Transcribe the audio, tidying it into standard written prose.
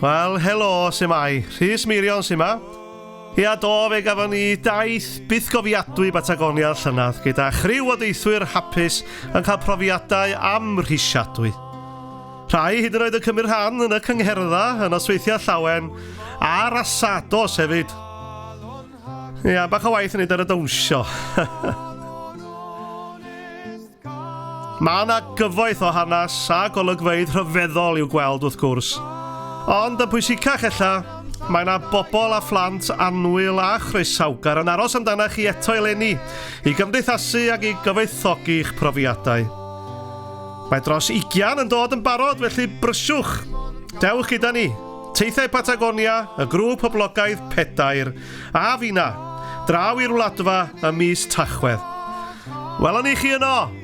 Wel, helo, su'mai? Rhys Meirion sy 'ma. Ia, do, fe gafon ni daith bythgofiadwy Batagonia'r llynedd, gyda chriw o deithwyr hapus yn cael profiadau amhrisiadwy. Rhai hyd yn oed yn cymryd rhan yn y cyngherddau, y nosweithiau llawen, a'r asados hefyd. Ia, bach o waith yn neud ar y dawnsio. Mae yna gyfoeth o hanes a golygfeydd rhyfeddol i'w gweld wrth gwrs. Ond yn pwysicach ella, mae yna bobl a phlant annwyl a chroesawgar yn aros amdanach chi eto eleni i gymdeithasu ac i gyfoethogi'ch profiadau. Mae dros ugian yn dod yn barod, felly brysiwch! Dewch gyda ni! Teithiau Patagonia, y grŵp poblogaidd Pedair, a Fina, draw i'r Wladfa ym mis Tachwedd. Welwn ni chi yno!